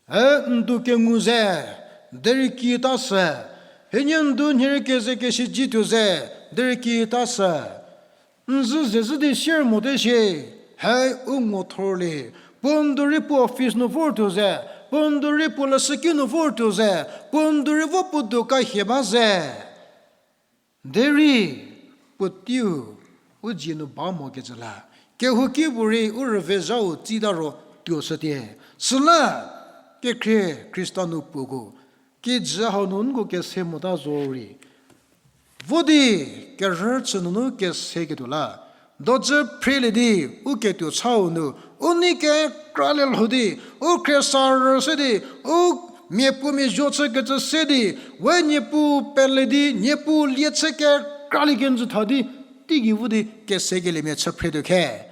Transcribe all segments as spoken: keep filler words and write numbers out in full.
E ndu kengu ze, derei kita sü. Hienie ndu nhie rei keze kesi ji tuo ze, derei kita sü. N zhü ze zhü di sier mote shie, he u ngo thorlie. Puo ndu rei puo office nu vor tuo ze, puo ndu rei puo leshüki nu vor tuo ze, puo ndu rei vo puo duka hie ba ze. Derei puoteiu u dzie nu ba mokecü la, kehouki puorei u rüvezhau tsita ro tuo shütie. Süla kekhrie Khrista nu puoko, kijü hau nu nko kese mota zorei, vo di kerhü chü nunu keseketuo la, dojü phrelie di u ketuo chau nu, u nei kekralie lho di, u khriesarü se di, u miapuomia zho chükecü se di, we Niepuu pele di, Niepuu lie chü kekralie kenjü tha di, teigei vo di kesekeliemia chü phretuo khe.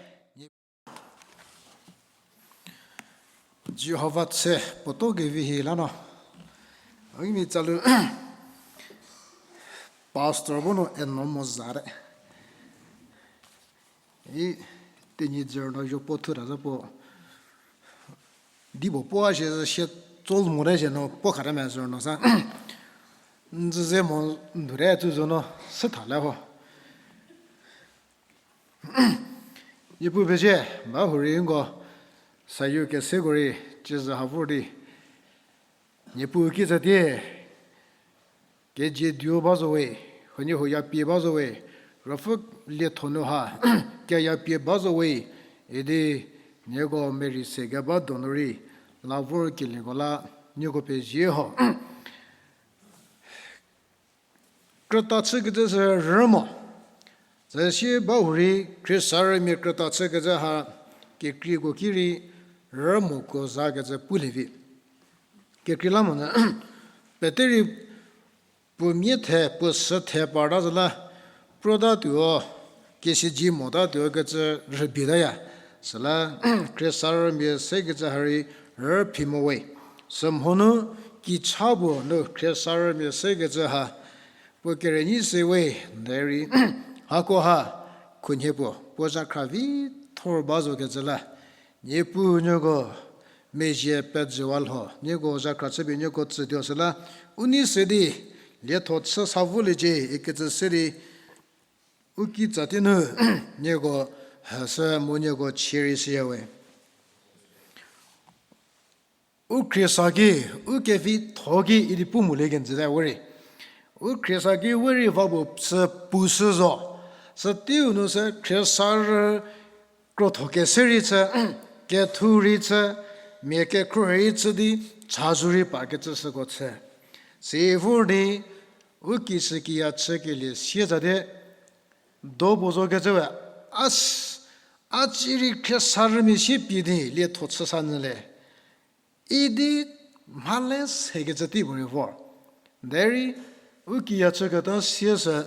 Jihova tse puoto kevi hi la no. Imi tsalu pastor bo no eno mo zate. I Tenyidie no zo puo thuta za puo. Dipuo puo a shie shie tsol mote shie no puo khate me zo no sa. N zhü ze mo ndure tsu zo no, sü tha le ho. Niepuu pezie, ba hurei nko, sayu keseko rei, ciezü ha vor di. Niepuu kitsatie, kezie duo ba zo we, huoniehuo yapie ba zo we, ruopfü lietho nu ha, keyapie ba zo we, idi nieko merei se keba donu rei, la vor kelieko la, nieko pezie ho. Krüta chükecü sü rü mo. Süsie ba hurei khriesarümia krüta chükecü ha kekreiko ki rei rü moko zakecü pulie vi. Kekreilamonyü, peterei puo mia the, puo sü the parta zü la, prota tuo, kesiji mota tuo kecü rübietaya. Süla khriesarümia sekecü ha rei rü phi mo we. Sümhonu kicha puo nu khriesarümia sekecü ha, puo kerenyi se we, derei, hako ha, khunhie puo, puo zhakhra vi thor ba zo kecü la. Niepuu nieko, mezhie pejüwa lho, nieko zhakhra chüpie nieko tsütuo süla, u nei se di, lietho chü sa voliecie ikecü se di, u kitsatie nu, nieko hesü mu nieko chierei shüya we. U khriesa ki, u kevitho ki idi pu molie kenjüte we rei. U khriesa ki we rei va puo sü pushü zo. Süteiu nu sü khriesarü krotho kese rei chü, kethu rei chü, mia kekhro rei chü di, chazou rei parkecü süko chü. Sivor di, u kishükiya chükelie siezate, do puo zo kecü we, a, a cierei khriesarümia sie pie di lietho chü sa nyü le. Idi mhale sekecü tei puorei vor. Derei, u kiya chüketa siesü,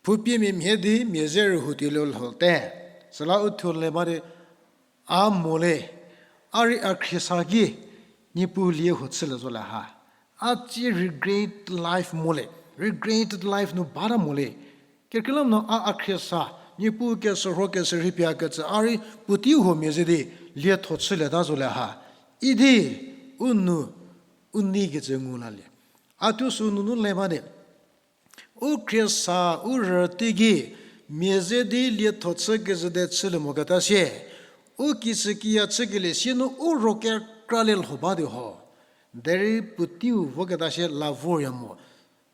phupiemia mhie di mia ze rühou tuolie lhote. Süla u thuo le ba di, a mo le, a rei a khriesa ki, Niepuu lie huo chülie zo le ha. A tsie regret life mo le, regretted life nu bata mo le. Kekreilamonyü a, a khriesa, Niepuu kesürho kesürhei pie a kecü a rei puotei huomia ze di lietho chülieta zo le ha. Idi, u nu, u nei kecü ngu lalie. A thuo sü nunu le ba di. U khriesa, u rüteiki, mia ze di lietho chü kezhü de chülie moketa sie. U kishükiya chükelie sie nu u ro kekralie lho ba di ho. Derei puoteiu voketa sie la vorya mo.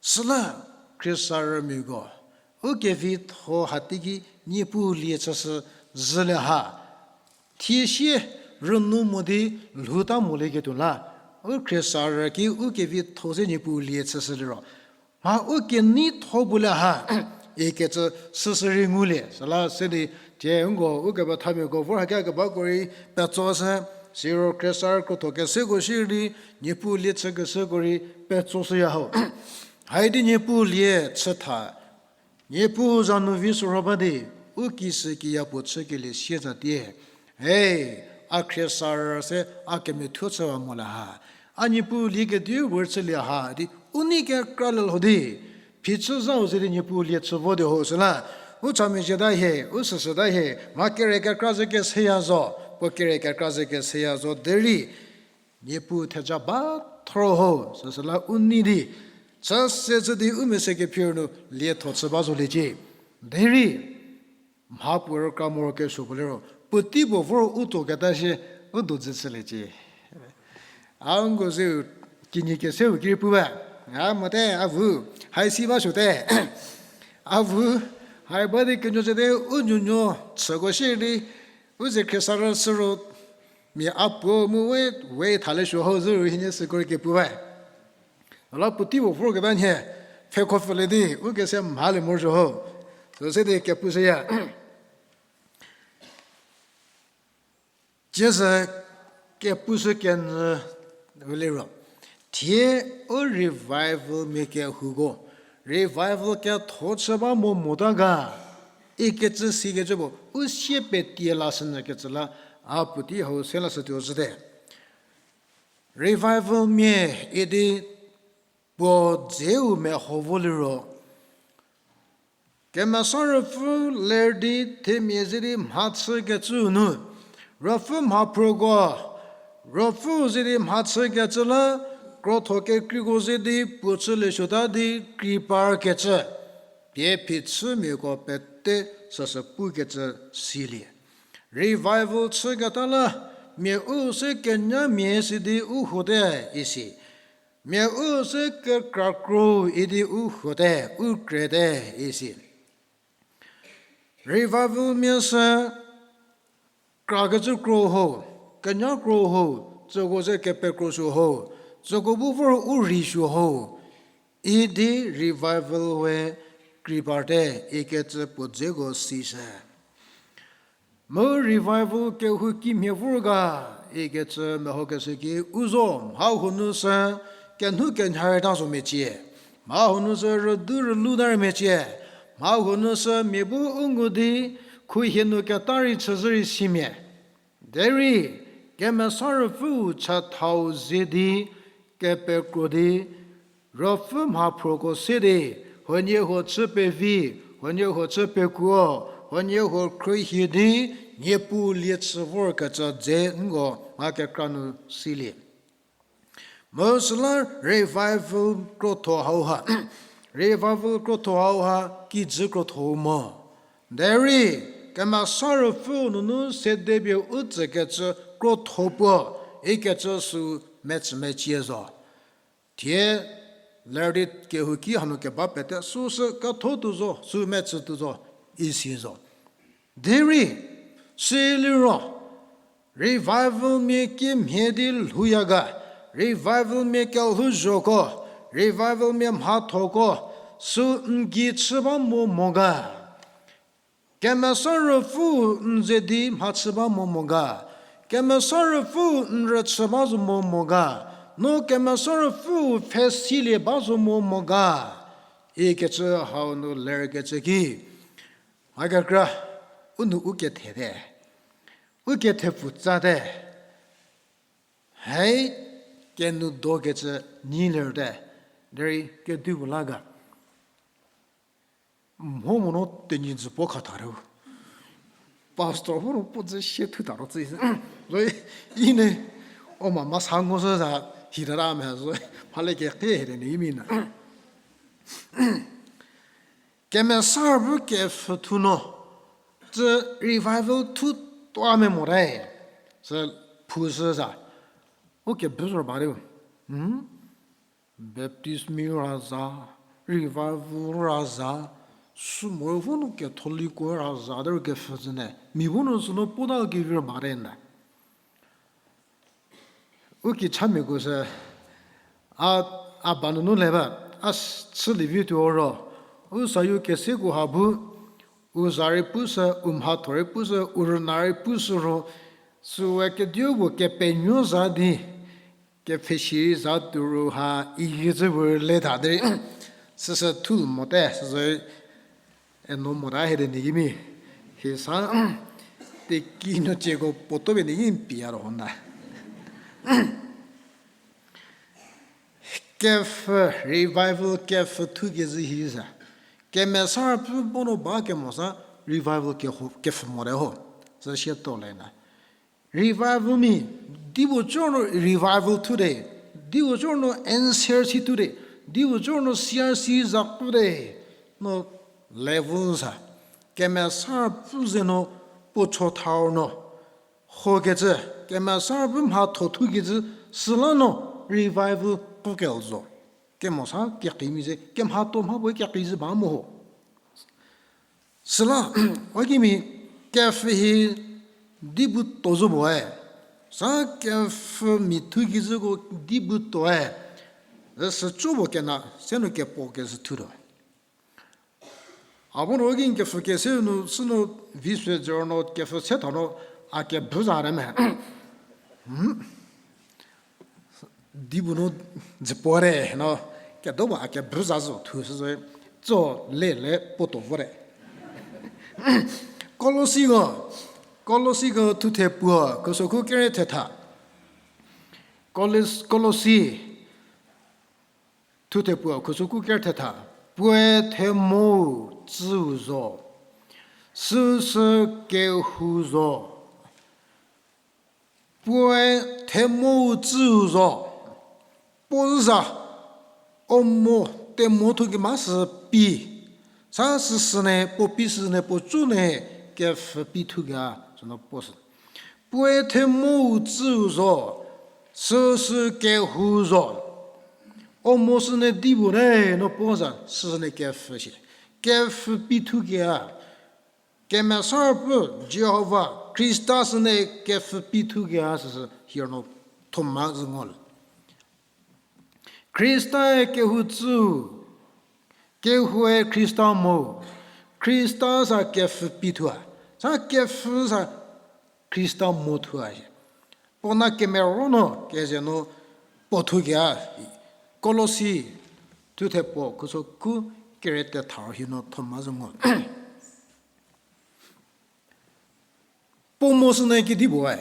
Süla khriesarümiako, u kevitho hateiki Niepuu lie chüshü zhü le ha. Thie sie rünu mo di lhouta molieketuo la, u khriesarü ki u kevitho se Niepuu lie chüshü liro, mha u keneitho puo le ha, ikecü süsü rei ngulie. Süla se di, tie nko u kepethamiako vor hakia kebako rei petsoshü, siro khriesarü krotho keseko shierei, Niepuu lie chükeshüko rei petsoshüya ho. Haidi Niepuu lie chütha, Niepuu za nu vi sorho ba di, u kishükiya puo chükelie siezatie. He, a khriesarü se a kemethuo chüwa mo le ha. A Niepuu lie kediu vor chülie ha di, u nei kekralie lho di. Phichü zau ze di Niepuu lie chü vo di ho süla. U chamezhieta hie, u süsüta hie, mha kere kekra ze keseya zo, puo kere kekra ze keseya zo derei. Niepuu theja ba thor ho, süsüla u nei di, chü se chü di u mese kephier nu lietho chü ba zoliecie. Derei, mhapuo rükra morokesuo puo liro, puotei puo vor u tuoketa shie, u dojü chüliecie. A nko zeu kinyi keseu ki pu ba. A mote a vu, hai si ba suote. A vu, hai ba di kenuo zete u nuonuo chüko shie di, u ze khriesarü sü ro, mia a puo mu we, we thale suo ho zü ru hienie süko rei kepu ba. Ala puotei puo vorketa nhie, pfhekho pfülie di, u kese mhalie morosuo ho. Süse di kepushüya. Tiesü kepushü kenyü liro. Thie u revival mia kehouko. Revival ketho chü ba mo mota ga. Ikecü sikecü puo, u sie petie lashünyü kecü la, a puotei hau se lashütuo zhüte. Revival mia idi puo dzeu meho vo liro. Kemesa Ruopfü ler di themia ze di mhachükecü nu. Ruopfü mhaphroko. Ruopfü ze di mhachükecü la, krotho kekreiko ze di puo chülie suota di kri parkecü. Pie phichümiako pete süsü pukecü silie. Revival chüketa la, mia u se kenyamia si di u huote isi. Mia u se kekra kro idi u huote, u krete isi. Revival mia sü krakecü kro ho, kenya kro ho, tsüko ze kepekrosuo ho, tsüko bu vor u rheisuo ho, idi revival we kri parte ikecü puo dzeko sishü. Mu revival kehou kimhie vor ga ikecü mehokeshü ki u zo mha huo nu sü kenhu kenyha rei ta zo mecie. Mha huo nu sü rüdu rülu ta rei mecie. Mha huo nu sü mia bu u ngu di khuhie nu keta rei chüzhü rei simia. Derei, Kemesa Ruopfüu chathau ze di, kepekro di, Ruopfü mhaphroko se di, huoniehuo chü pevi, huoniehuo chü pekuo, huoniehuo khruohie di, Niepuu lie chü vorkecü dze nko mha kekra nu silie. Mu süla revival krotho hauha, revival krotho hauha kijü krotho mo. Derei, Kemesa Ruopfüu nunu sedepie u tsükecü krotho puo, ikecü sü metsümecie zo. Thie ler di kehouki hanu keba pete süsü ketho tuo zo, sü metsü tuo zo, isi zo. Derei, siliro, revival mia kimhie di lhouya ga, revival mia kelhouzhoko, revival mia mhathoko, sü n gei chü ba mo mo ga. Kemesa Ruopfüu n ze di mhachü ba mo mo ga. Kemesa Ruopfüu n rüchü ba zo mo mo ga. No Kemesa Ruopfüu pfhesilie ba zo mo mo ga. Ikecü hau nu lerkecü ki. Mha kekra, u nu u kethete. U kethepfu tsate. Hei, kenu dokecü nyi lerte. Derei kedipuo la ga. Mho mo no tenyidzi puo khathariu. Pastor pu no puo dzü sie thu taro tsü. Zoi, i ne, o ma masa ngo sü za, hitara me zoi, mhale kekhie hie de ni mi na. Kemesa bu kepfhü thu no, tsü revival thu tua me mo re, sü phu sü za, u kebüzor ba riu. Baptist mi ra za, revival ra za, sü mo vo nu Catholic ra za de ru kepfhü zü ne, mi vo nu sünu puta kevir ba re nda. U kichamiako sü, a, a ba nunu le ba, a s-, chülievi tuo ro, u sayu keseko ha bu, u za rei pushü, u mhatho rei pushü, u rüna rei pushü ro, süwe kedipuo kepenuo za di, kepfhesi rei za tuo ro ha, ikecü puo le tha derei, süsü thu mote, süsü eno mota hie de ni kimi. Hie sa, teki nu cieko puoto pie ni ki n pia ro ho nda. Kepfhü, revival kepfhü thu kezhü hi sa. Kemesa pfü bo no ba kemo sa revival keho, kepfhü mote ho. Sü sie to le na. Revival mi, dipuo cor no revival thu de, dipuo cor no N C R C thu de, dipuo cor no C R C za pu de, no level sa. Kemesa Ruopfü ze no puo chotha no, hokecü, Kemesa Ruopfü mhatho thukecü, süla no revival pukel zo. Kemo sa kekimi ze, kemhatho mha puoe kekizü ba mo ho. Süla, o kimi, kepfhü hi dipu to zo puoe. Sa kepfhü mi thukecüko dipu toe. Süsü co puo kena, se no kepuo kezhü thutuo. A bu no ki kepfhü kese nu, sü no vi sü dzü no kepfhü se tha no, a kebü za re me. Dipu no dzü puo re no, kedo ba a kebü za zo thu sü zo, tso le le puo to vo re. Kolosiko, Kolosiko thuthe puo, khusokhu kere thetha. Kolos-, Kolosi, thuthe puo, khusokhu kere thetha. Puoe themou tsüu zo. Süsü kehou zo. Puoe themou tsüu zo. Puo za, o mo, themou thu kema sü pi. Sa süsü ne, puo pi süsü ne, puo cu ne, kepfhü pi thu kea, süno puo sü. Puoe themou tsüu zo, süsü kehou zo. O mo süne dipuo ne, no puo za, süsü ne kepfhü shi. Kepfhü pi thu kea. Kemesa Ruopfü, Jihova, Khrista süne kepfhü pi thu kea süsü hie no thoma zü ngo le. Khristae kehou tsüu, kehoue Khrista mo, Khrista sa kepfhü pi thua, sa kepfhü sa Khrista mo thua. Puo na kemero no keze no puo thu kea, Kolosi, thuthe puo, khusokhu kere thetha hi no thoma zü ngo. Puo mo süne ki dipuoe,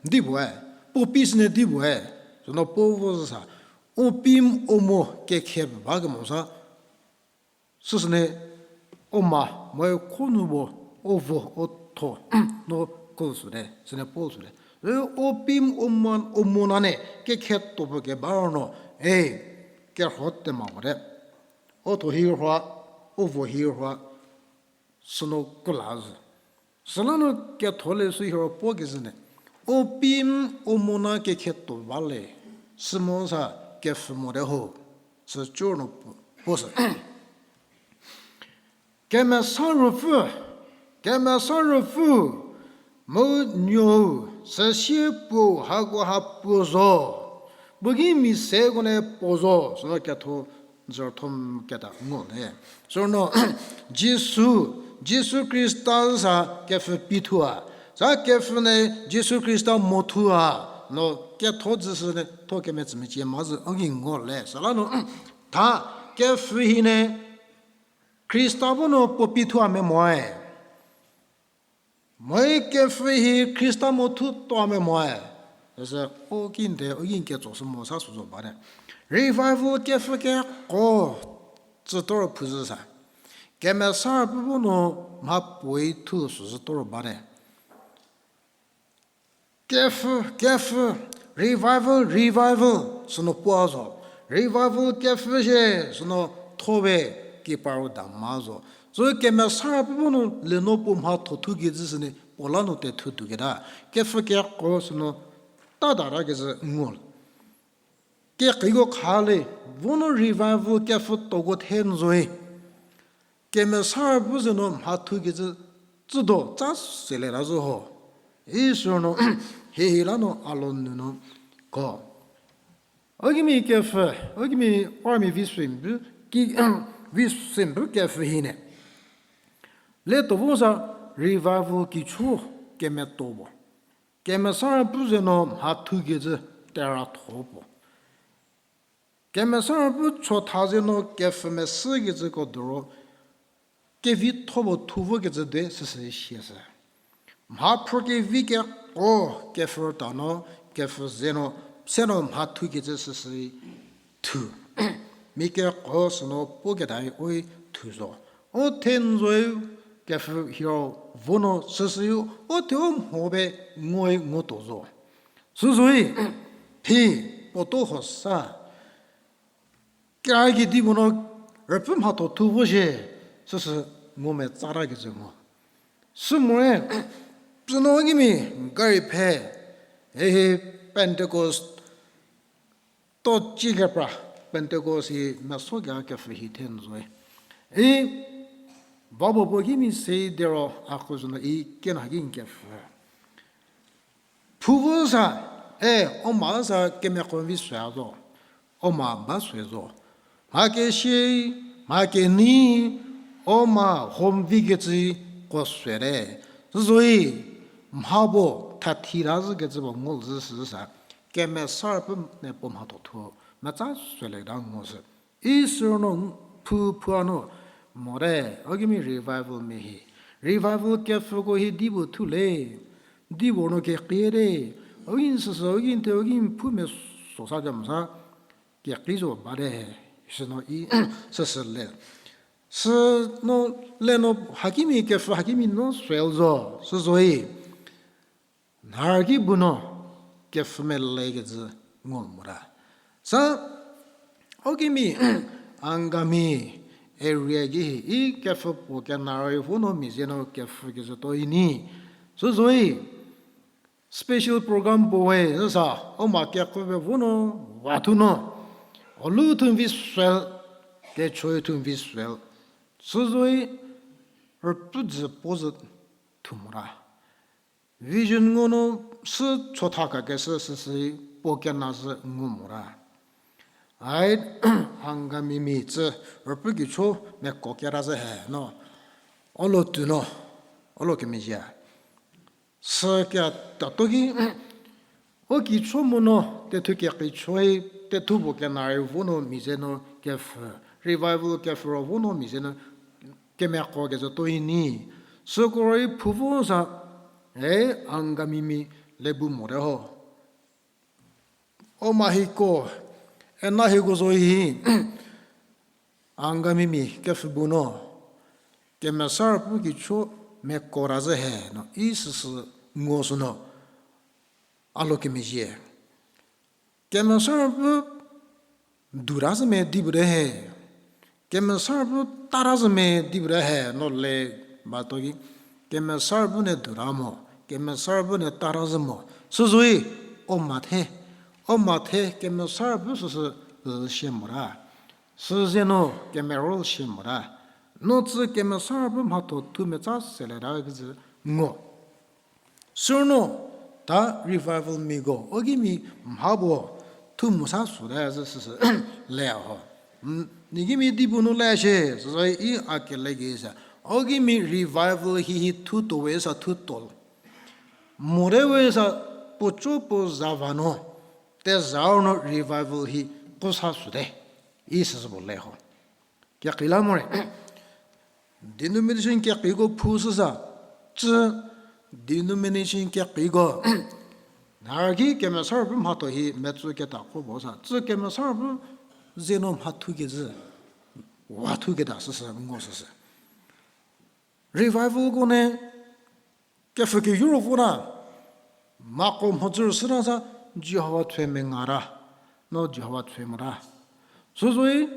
dipuoe, puo pi süne dipuoe, süno puo vo zü sa, o pi o mo kekhe ba kemo sa, süsüne o ma, moe kho nu puo, o vo, o tho, no ko süde, süne puo süde. O pi o mo, o mo nane kekhe to puo keba no, e, kerho te ma mo de. O tho hi rhoa, o vo hi rhoa, süno kula zü. Süla nu ketho le sü hiro puo kezhü ne, o pi o mo na kekhe to ba le, sü mo sa kepfhü mote ho, sü co no puo, puo sü. Kemesa Ruopfü, Kemesa Ruopfü, mu Nuou, süsie Puo hako ha puo zo, puo ki mi seko ne puo zo, süno ketho dzürtho keta ngo le. Süno Jisu, Jisu Khrista sa kepfhü pi thua, sa kepfhü ne Jisu Khrista mo thua, no ketho dzü sü ne tho kemetsümecie ma zü o ki ngo le. Süla nu, tha kepfhü hi ne Khrista bu no puo pi thua me moe. Moe kepfhü hi Khrista mo thu tua me moe. Süsü o ki nde o ki n ketso sü mo sa sü zo bate. Revival kepfhü keko tsütoro phu zü sa. Kemesa Ruopfü bu no mha puoi thu sü zü toro bate. Kepfhü, kepfhü, revival, revival, süno puo zo. Revival kepfhü shie, süno thowe, kiparo da ma zo. Sü Kemesa Ruopfü bu no le no puo mhatho thu kecü süne puo la no tethu tuoketa. Kepfhü keko süno ta da ra kecü ngo. Kekiko kha le, vo no revival kepfhü toko the n zoe. Kemesa Ruopfü ze no mhathu kecü tsüdo tsa sele la zo ho. Isü no, hie hi la no a lo nu no ko. O kimi kepfhü, o kimi army vi sümbu, ki, vi sümbu kepfhü hi ne. Le to vo sa revival kichu kemeto bo. Kemesa Ruopfü ze no mhathu kecü tera tho puo. Kemesa Ruopfü chotha ze no kepfhü mesü kecüko doro, kevitho puo thu vo kecü de süsü sie sü. Mha phro kevi keko kepfhü ta no, kepfhü ze no, se no mhathu kecü süsü thu. Mi keko sü no puo keta i oi thu zo. O the n zoe, kepfhü hiro vo no süsü u, o thuo mho be ngoi ngo tuo zo. Süzoi, phi, puo to ho sa. Kekreilamonyü rüpfü mhatho thu vo shie, süsü ngumetsata kecü ngu. Sümore, tsüno kimi gari phe, e hi Pentecost, to ci kepra, Pentecost hi meso kekepfhü hi the n zoe. I, va puo puo kimi se dero a khuzü no i kena ki n kepfhü. Phu vo sa, e, o ma sa kemiako vi sü zo, o ma ba sü zo. Mha kesie, mha kenei, o ma home vi kecü ko süte. Süzoi, mha puo thathi ta zhü kecü puo ngu zhü sü sa, Kemesa Ruopfü ne puo mhatho thuo metsa sülie ta ngu sü. Isor no phu phua no mote, o kimi revival mia hi. Revival kepfhüko hi dipuo thu le, dipuo no kekiete, o ki n süsü, o ki n the, o ki n phu meso sa kemo sa, kekri zo bate, sü no i, süsü le. Sü no le no hakimi kepfhü hakimi no swel zo, süzoi. Nhar ki bu no kepfhü mele kecü ngu mota. Sa, o kimi Angami area ki hi, i kepfhü puo kena rei vo no mia ze no kepfhü kecü tuo i ni. Süzoi, special program puo we, sa, o ma kepfhü pe vo no, wa thu no, o lu thu vi swel, kecho thu vi swel. Süzoi, rüpfü dzü puo zü thu mota. Vision ngu no sü chotha kakeshü süsü puo kena zü ngu mota. Ai, Angamimi tsü rüpfü kicho meko keta zü he no, o lo tu no, o lo kemezhie. Sü keta to ki, o kicho mo no, tethu kekicho i, tethu puo kena rei vo no mia ze no kepfhü, revival kepfhü ro vo no mia ze no kemiako kecü tuo i ni. Süko rei phu vo sa, e, Angamimi le bu mote ho. O ma hiko, e na hiko zo hi, Angamimi kepfhü bu no, Kemesa Ruopfü kicho meko ta zü he no, i süsü ngu sü no, a lo kemezhie. Kemesa Ruopfü duta zhü me di bu te he. Kemesa Ruopfü tata zhü me di bu te he no le ba to ki. Kemesa Ruopfü ne duta mo, Kemesa Ruopfü ne tata zhü mo. Süzoi, o ma the, o ma the Kemesa Ruopfü süsü, ü, shie mota. Süze no kemero shie mota. No tsü Kemesa Ruopfü mhatho thu metsa sülie ta kecü ngu. Sü no, ta revival miko, o kimi mha puo thu mu sa süte zü süsü le ho. N-, ni kimi di bu nu le shie, süsü i a kele ki sa. O kimi revival hi hi thu tuo we sa thu tuo. Mote we sa puo co puo za va no, teza no revival hi ko sa süte. I süsü puo le ho. Kekreilamonyü denomination kekriko phu süsa, tsü denomination kekriko, nhar ki Kemesa Ruopfü mhatho hi metsü keta ko bo sa, tsü Kemesa Ruopfü ze no mha thu kecü, wa thu keta süsü ngu süsü. Revivalko ne kepfhü keyo ro vo na, mako mhodzü rüsüta sa Jihova tse menga ta, no Jihova tse mota. Süzoi,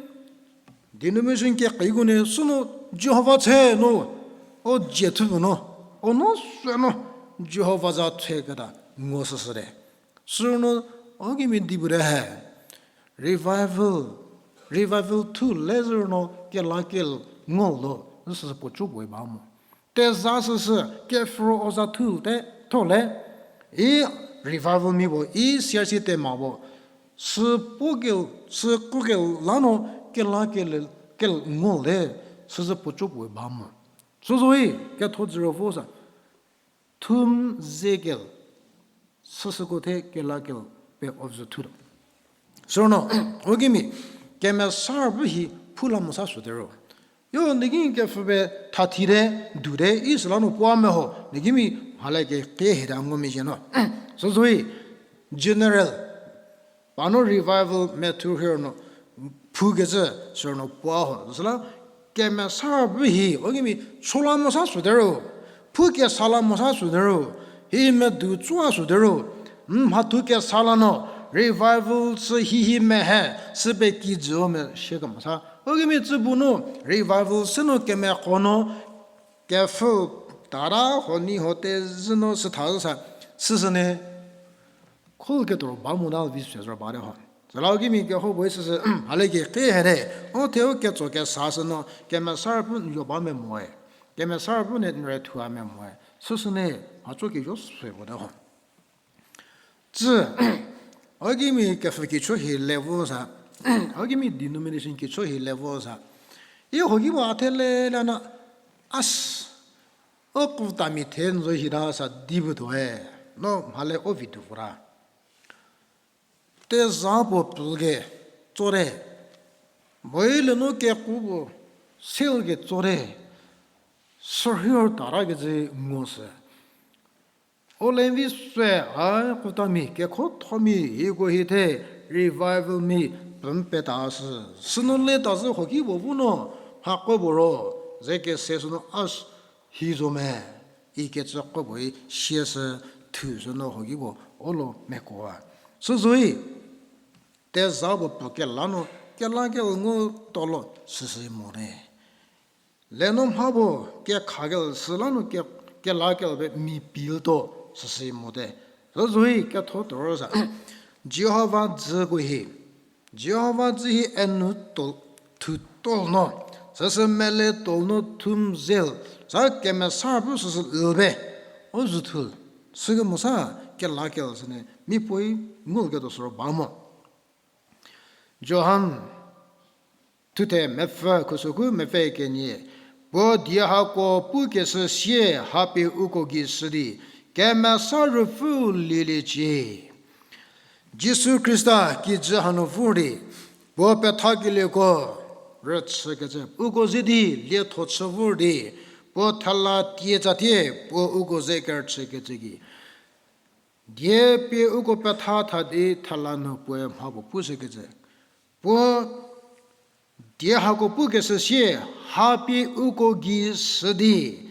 denomination kekriko ne süno Jihova tse no, o dzie thu no, o no sü no, Jihova za tse keta ngu süsüte. Sü no, o kimi di bu te he. Revival, revival thu le zü no kelakel ngu lo, süsü puo co puoe ba mo. Teza süsü kepfhü o za thu te tho le, i revival mi puo, i C R C tema puo, sü puo ke, sü ko kela no kelakel, kel ngu le, süsü puo co puoe ba mo. Süzoi, ketho dzüro vo sa, thum ze kel, süsüko the kelakel pe o zü thutuo. Sü no, o kimi, Kemesa Ruopfü hi phu la mo sa süte ro. Yo, ni ki kepfhü pe thathi te, du te, i süla no puo meho, ni kimi mhale ke ke heta ngumezhie no. Süzoi, general, pa no revival methu hiro no, phu kecü, sü no puo ho. Süla, kemesa bu hi, o kimi, chüla mo sa sü te ro, phu kesa la mo sa sü te ro, hi medu tsua sü te ro, mhathu kesa la no, revival sü hihi mehe, sü pe kijü o me shie kemo sa. O kimi tsü bu no, revival sü no kemeko no, kepfhü tata ho ni ho te zü no sü tha zü sa, süsü ne, khul ketuo ba mo da vi sü zü ba de ho. Süla o kimi keho bo süsü, hale ki ke he de, o the o ketso kesa sü no, kemesa pu n yo ba me moe. Kemesa pu ne n re thua me moe. Süsü ne, mhatho ki yo sü bo de ho. Tsü, o kimi kepfhü kicho hi level sa, o kimi denomination kicho hi level sa. I ho ki bo a the le la na, as, o kutami the n zo hi da sa di bu tuoe, no mhale o vi tu vura. Teza puo püke tsote, moile no keku puo sel ke tsote, sürhie tara kecü ngo sü. O le vi sü a kutami kekhothomi hiko hi the revival mi pü n peta sü. Sünu le ta zü ho ki puo pu no, mhakue puo ro, ze kese sünu a hi zo me, ikecü kue puo i sie sü thu sünu ho ki puo o lo meko a. Süzoi, teza puo pü kela nu, kela ke ngu tolo süsü mote. Leno mha puo kekha ke süla nu ke, kela ke be mi pil to süsü mote. Süzoi ketho toro sa. Jihova dzüko hi, Jihova dzü hi enu tol, thu tol no, süsü mele tol no thum zel, sa kemesa pu süsü lbe, o züthul, süke mo sa kela ke süne, mi puoi ngul ketuo süro ba mo. Johan thuthe mepfü khusokhu mepfü kenie, puo die hako pukeshü sie hapie uko gei shü di, Kemesa Ruopfü lieliecie. Jisu Khrista kijü hanu vor di, puo pethakelieko rüchükecü uko ze di lietho chü vor di, puo thela tie tsatie puo uko ze kerüchükecü gei, die pie uko petha tha di thela nu puoe mha puo pushükecü. Puo die hako pukeshü sie hapie uko gei shü di,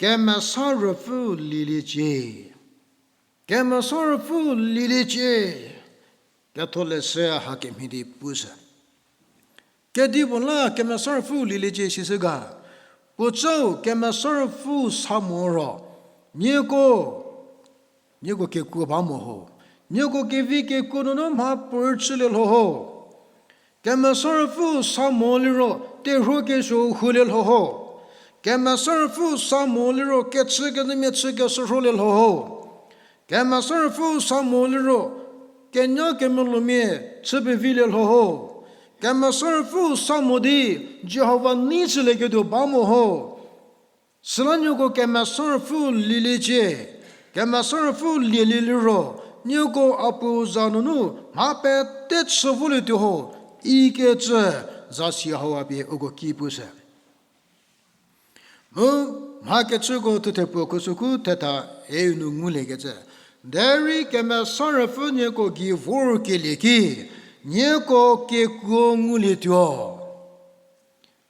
Kemesa Ruopfü lieliecie. Kemesa Ruopfü lieliecie. Ketholeshü hakemhie di pushü. Kedipuo la Kemesa Ruopfü lieliecie sishü ga. Puocau Kemesa Ruopfü sa mo ro, nieko, nieko kekuo ba mo ho. Nieko kevi kekuo nunu mha puorei chülie lho ho. Kemesa Ruopfü sa mo liro terhuo kesuo hulie lho ho. Kemesa Ruopfü sa mo liro kechü kenyümia chü keshürholie lho ho. Kemesa Ruopfü sa mo liro kenya kemelomia chü pevilie lho ho. Kemesa Ruopfü sa mo di Jihova nei chülieketuo ba mo ho. Süla nieko Kemesa Ruopfü lieliecie, Kemesa Ruopfü lielie liro, nieko a puo za nunu mha pete chü volietuo ho, ikecü zasi hau a pie uko ki pushü. Mu mha kechüko thuthe puo khusokhu thetha eu nu nguliekecü, derei Kemesa Ruopfü nieko gei vorkelie ki, nieko kekuo ngulietuo.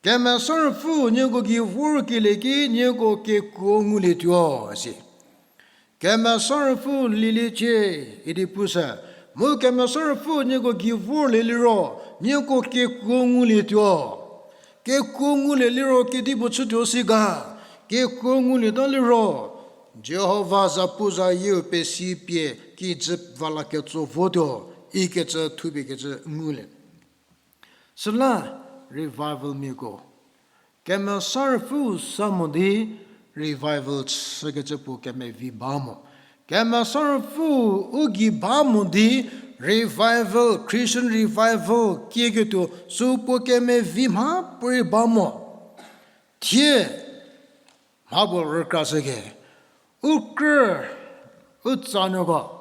Kemesa Ruopfü nieko gei vorkelie ki nieko kekuo ngulietuo, si. Kemesa Ruopfü lieliecie idi pushü, mu Kemesa Ruopfü nieko gei vorlie liro, nieko kekuo ngulietuo. Kekuo ngulie liro kedipuo chütuo si ga, kekuo ngulieta liro, Jihova zapuzayieu pesipie kijü va la ketso votuo, ikecü thupiekecü ngulie. Süla revival miako, Kemesa Ruopfü sa mo di revival chükecü puo kemevi ba mo. Kemesa Ruopfü u gei ba mo di revival, Christian revival kieketuo sü puo kemevi mha puorei ba mo. Thie mha puo rükrashüke, u krü, u tsanuoko,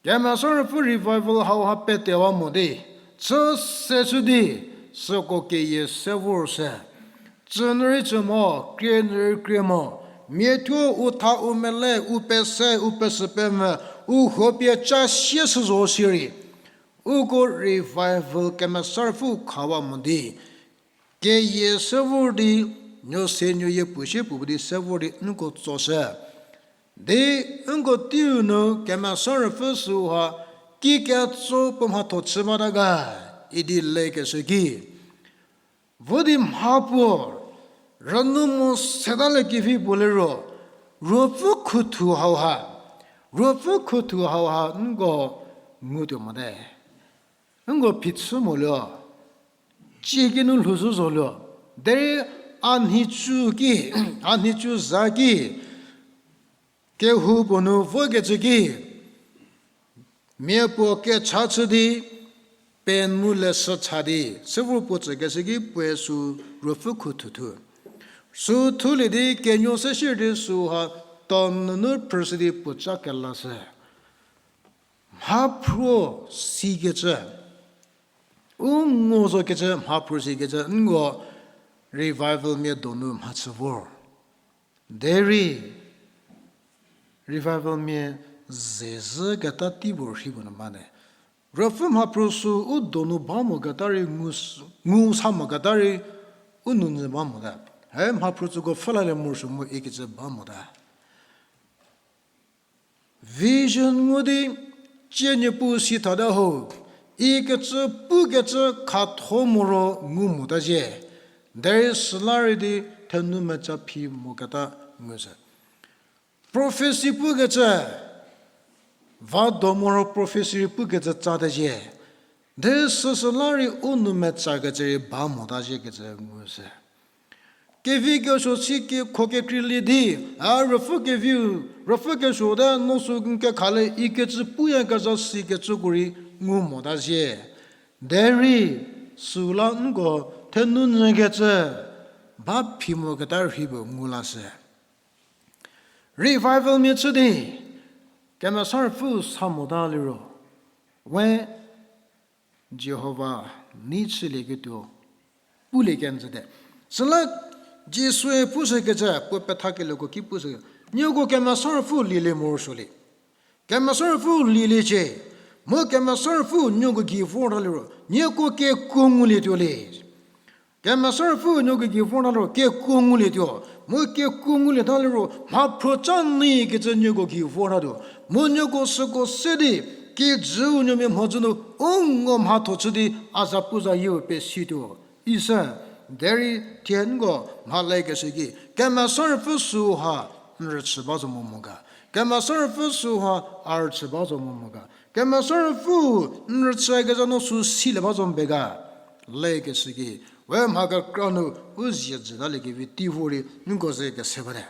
Kemesa Ruopfü revival hauha petewa mo di, chü se chü di, süko keyie se vor se. Tsü nu rei tsü mo, krie nu rei krie mo, miathuo u tha u mele, u pese, u pesü pemvü, u huo pie ca sie shü zo shierei, uko revival Kemesa Ruopfü khawa mo di, keyie se vor di, nuo se nuoyie puo shie puo di se vor di nko tsoshü. Di nko teiu nu Kemesa Ruopfü süu ha kikecü puo mhatho chü bata ga idi lekeshü ki, vo di mha puo rünu mo seta le kevi puo liro, Ruopfü khuthu hauha, Ruopfü khuthu hauha nko ngutuo mote. Nko phichü moluo, cie kinu lhouzhü zoluo, derei a nhicu ki, a nhicu za ki, kehou puo nu vokecü ki, mia puo kecha chü di, pen mu leshü cha di, se vor puo tsükeshü ki puoe sü Ruopfü khuthu thu. Sü thulie di kenuo se shie di süha ton nunu phrüshü di puo ca kelashü. Mhaphruo sikecü, u ngo zokecü mhaphruo sikecü nko revivalmia donu mhachü vor. Derei revivalmia zezhü keta tei puo rhi puo nu bate. Ruopfü mhaphruo sü u donu ba moketa rei ngu s-, ngu sa moketa rei u nounyü ba mota. He mhaphruo tsüko pfhülalie morosuo mu ikecü ba mota. Vision ngu di, cie Niepuu si thata ho, ikecü pukecü khatho moro ngu mota zhie. Derei süla rei di thenu meca phi moketa ngushü. Prophecy pukecü, va do moro prophecy rei pukecü tsata zhie. Derei süsüla rei u nou metsakecü rei ba mota zhiekecü ngushü. Kevi kesuo si kekho kekreilie di, a ruopfü keviu, ruopfü kesuo te no sü n kekhalie ikecü puyakezha sikecüko rei ngu mota zhie. Derei süla nko thenu nyükecü ba phi moketa rhei puo ngu lashü. Revivalmia chü di, Kemesa Ruopfü sa mota liro, we Jihova nei chülieketuo pulie kenjüte. Süla Jisue pushükecü, puo pethakelieko ki pushü, nieko Kemesa Ruopfü lielie morosuolie. Kemesa Ruopfü lieliecie, mu Kemesa Ruopfü nieko gei vorta liro nieko kekuo ngulietuo le. Kemesa Ruopfü nieko gei vorta liro kekuo ngulietuo, mu kekuo ngulieta liro mhaphruo ca neikecü nieko gei vortatuo, mu nieko süko se di kijüu nuomia mhodzü nu u ngo mhatho chü di a zapuzayieu pesituo. Isü, derei thie nko mha lekeshü ki, Kemesa Ruopfü süu ha n rüchü ba zo mo mo ga. Kemesa Ruopfü süu ha a rüchü ba zo mo mo ga. Kemesa Ruopfü n rüchükezha no sü silie ba zo mbe ga. Lekeshü ki, we mha kekra nu u zie jütaliekevi tei vo rei nko ze kese bate.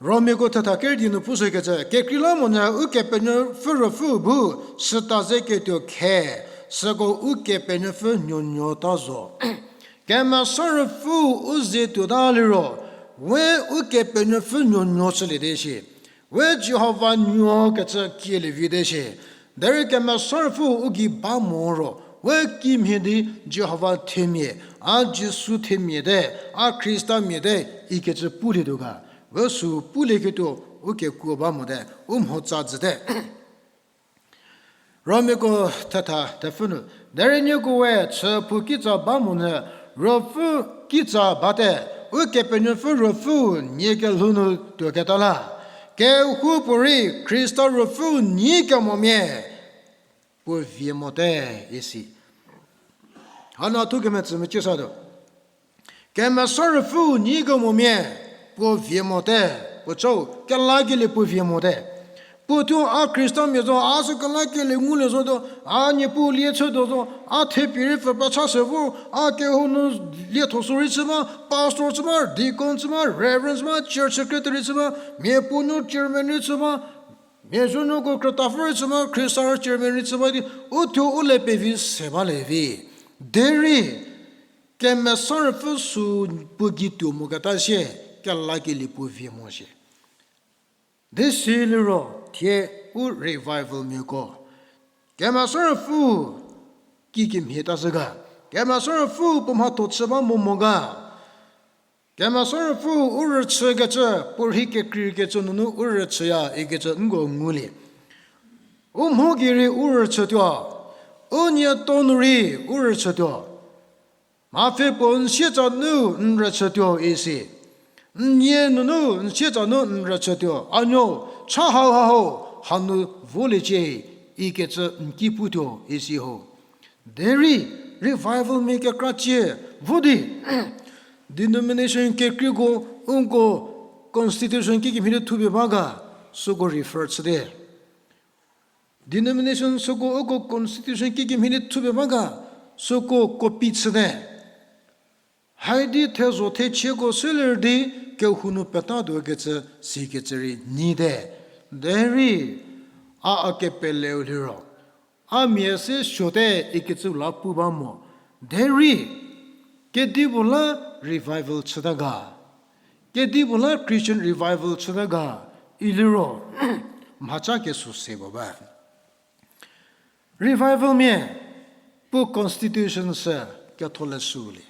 Romiako thetha kerü di nu pushükecü, kekreilamonyü Ukepenuopfü Ruopfü bu süta ze ketuo khe, süko Ukepenuopfü nuonuo ta zo. Kemesa Ruopfü u ze tuota liro, we Ukepenuopfü nuonuo chüliete shi, we Jihova nuo kecü kielievite shi. Derei Kemesa Ruopfü u gei ba mo ro, we kimhie di Jihova themia, a Jisu themia te, a Khristamia te ikecü pulietuo ga. We sü pulieketuo u kekuo ba mote, u mhotsa jüte. Romiako thetha thepfü nu, derei nieko we chüphou kitsa ba monyü, Ruopfü kitsa bate, Ukepenuopfü Ruopfüu nie kelhou nu tuoketa la. Kehoupuorei Khrista Ruopfüu nyi kemomia puo vie mote, isi. Hanu thu kemetsü mecie satuo. Kemesa Ruopfüu nyi kemomia puo vie mote, puo cau kelakelie puo vie mote. Puo thuo a Khristamia zo, a sü kelakelie ngulie zotuo, a Niepuu lie chütuo zo, a thepie rei pfü pecha se vor, a kehou nu lietho sü rei chü ma, pastor chü ma, deacon chü ma, reverend chü ma, church secretary chü ma, mia puo nu chairman rei chü ma, mia zuonuoko krütapfü rei chü ma, Khrista chairman rei chü ma di, u thuo u le pevi se balie vi. Derei Kemesa Ruopfü sü puo gei tuo moketa sie, kelakelie puo vie mo shie. Di siliro thie u revivalmiako, Kemesa Ruopfü kikemhie ta zhü ga, Kemesa Ruopfü puo mhatho chü ba mo mo ga, Kemesa Ruopfü u rüchükecü, puorhi kekreikecü nunu u rüchüya ikecü nko ngulie. U mho gei rei u rüchütuo, u nieto nu rei u rüchütuo. Mhapfhe puo n sietsa nu n rüchütuo isi. N nie nunu n sietsa nu n rüchütuo. A nuo, cha hau ha ho, hanu voliecie, ikecü n ki putuo isi ho. Derei, revival mia kekra cie, vo di. Denomination kekreiko, uko constitution kikemhie di thupie ba ga, süko refer chüte. Denomination süko uko constitution kikemhie di thupie ba ga, süko copy chüte. Haidi thezho thechieko seler di kehou nu petatuo kecü sikecü rei nyite. Derei a a kepeleu liro, a mia se suote ikecü la pu ba mo. Derei kedipuo la revival chüta ga. Kedipuo la Christian revival chüta ga. Iliro mhaca kesuo se puo ba. Revival mia puo constitution sü Ketholeshü le.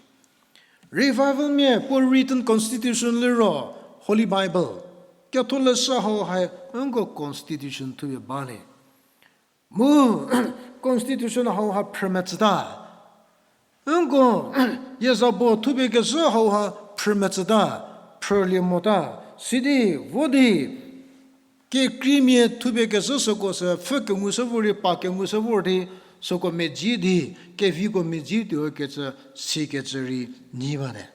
Revival mia puo written constitution liro Holy Bible. Ketholeshü hau ha nko constitution thupie ba le. Mu constitution hau ha phrümetsüta. Nko yeza puo thupie kezhü hau ha phrümetsüta, phrülie mota, sidi vo di kekreimia thupie kezhü süko sü pfhü kengushü vor di, pa kengushü vor di, süko medzi di, keviko medzi tuo kecü sikecü rei nyi bate.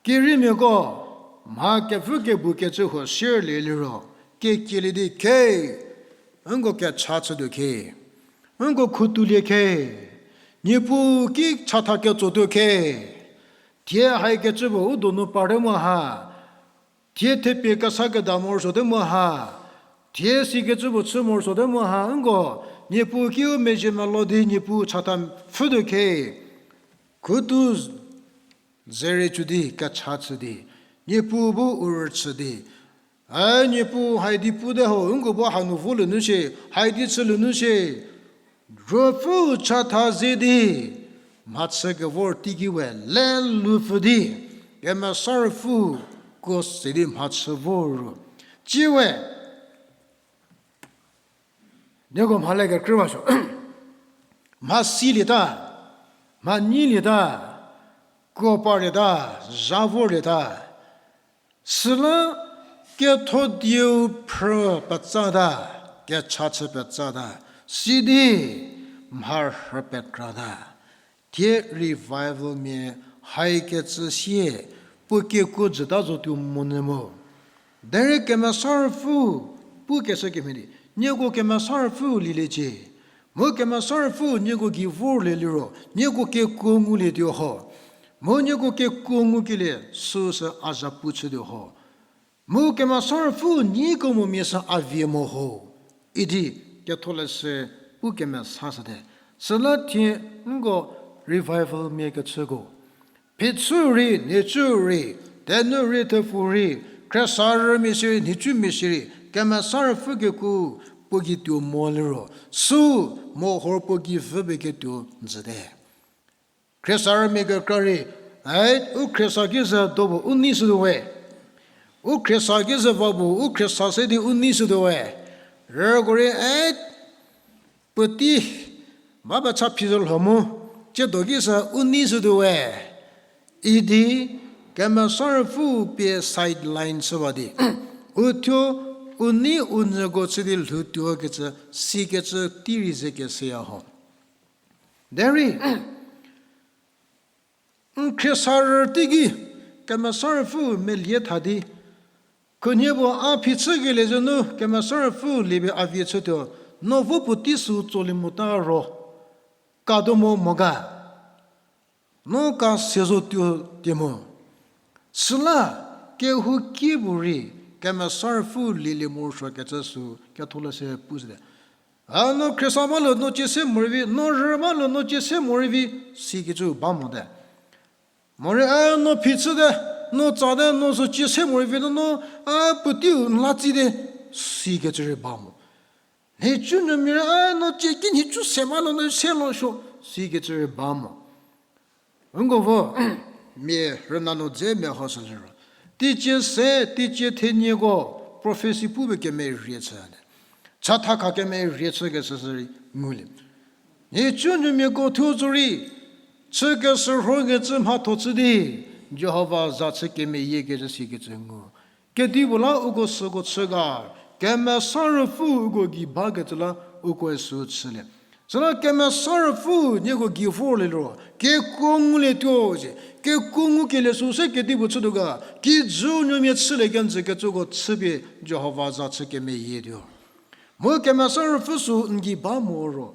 Keriemiako mha kepfü kebu kecü huo shierlie liro, kekielie di khe, nko kecha chütuo khe, nko khutulie khe, Niepuu ki chatha ketsotuo khe, thie haikecü puo u donu parte mo ha, thie thepie kesa keda morosuote mo ha, thie sikecü puo chü morosuote mo ha, nko Niepuu ki u mezhie melo di Niepuu chatha pfhütuo khe, khutu zerei chü di kecha chü di, Niepuu bu u rüchü di, a Niepuu haidi pute ho, nko bu hanu volie nu shie, haidi chülie nu shie, Ruopfüu chatha ze di, mhachü kevor teiki we le lupfü di, Kemesa Ruopfü kuo se di mhachü vor ro, tsie we nieko mhale kekrüwasuo. Mha silieta, mha nyilieta, kuo parlieta, zha vorlieta. Süla ketho dieu phrü petsata, kecha chü petsata, sidi mharhü pekrata. Thie revival mia haikecü sie puo kekuo jüta zotuo monyü mo. Derei Kemesa Ruopfü pukeshü kemhie di, nieko Kemesa Ruopfü lieliecie. Mu Kemesa Ruopfü nieko gei vorlie liro, nieko kekuo ngulietuo ho. Mu nieko kekuo ngukelie süsü a zhapu chütuo ho. Mu Kemesa Ruopfü nieko mo mia sü a vie mo ho. Idi Ketholeshü pukemesashüte. Süla thie nko revival mia kechüko, phichü rei, nhicu rei, thenu rei, thepfu rei, khriesarümia shierei, nhicumia shierei, Kemesa Ruopfü kekuo puo gei tuo mo liro, sü mohor puo gei vüpie ketuo jüte. Khriesarümia kekra rei, e, u khriesa ki ze do puo u nei shütuo we. U khriesa ki ze va puo u khriesa se di u nei shütuo we. Rüko rei, e, puotei ba pecha phi zo lho mu, tsiedo ki sü u nei shütuo we. Idi Kemesa Ruopfü pie sideline chüwa di, uthuo u nei u nyüko chü di lhoutuo kecü, sikecü tei rei ze keseya ho. Derei n khriesarü teiki Kemesa Ruopfü melie tha di, khunhie puo a phichükelie zhü nu Kemesa Ruopfü liepie a vie chütuo, no vo puotei sü tsolie mota ro, kado mo mo ga, no ka se zotuo tie mo. Süla kehou kipuorei Kemesa Ruopfü lielie morosuo kecü sü Ketholeshü pu süte. A no khriesa ba lo no cie se morei vi, no rü ba lo no cie se morei vi, sikecü ba mote. Morei a no phichüte, no tsate, no sü cie se morei vi, no, no, a puoteiu n la tsite, sikecü rei ba mo. Nhicunuomia rei a no cie ki nhicu se ba lo no se lo suo, sikecü rei ba mo. Nko vo, mia rüna nu dze mehoshü liro, teicie se, teicie thenieko, prophecy pupie kemerie chü ne, chatha kha kemerie chükeshü sü rei ngulie. Nhicunuomiako thuo zorei, Chükeshürhokecü mhatho chü di, Jihova za chü kemeyiekecü sikecü ngu. Kedipuo la uko süko chü ga, Kemesa Ruopfü uko gei bakecü la ukoe sü chülie. Süla Kemesa Ruopfü nieko gei vorlie liro, kekuo ngulietuo zie, kekuo ngukelie sü se kedipuo chütuo ga, kijü nuomia chülie kenjü kecüko chüpie Jihova za chü kemeyietuo. Mu Kemesa Ruopfü sü n gei ba mo ro,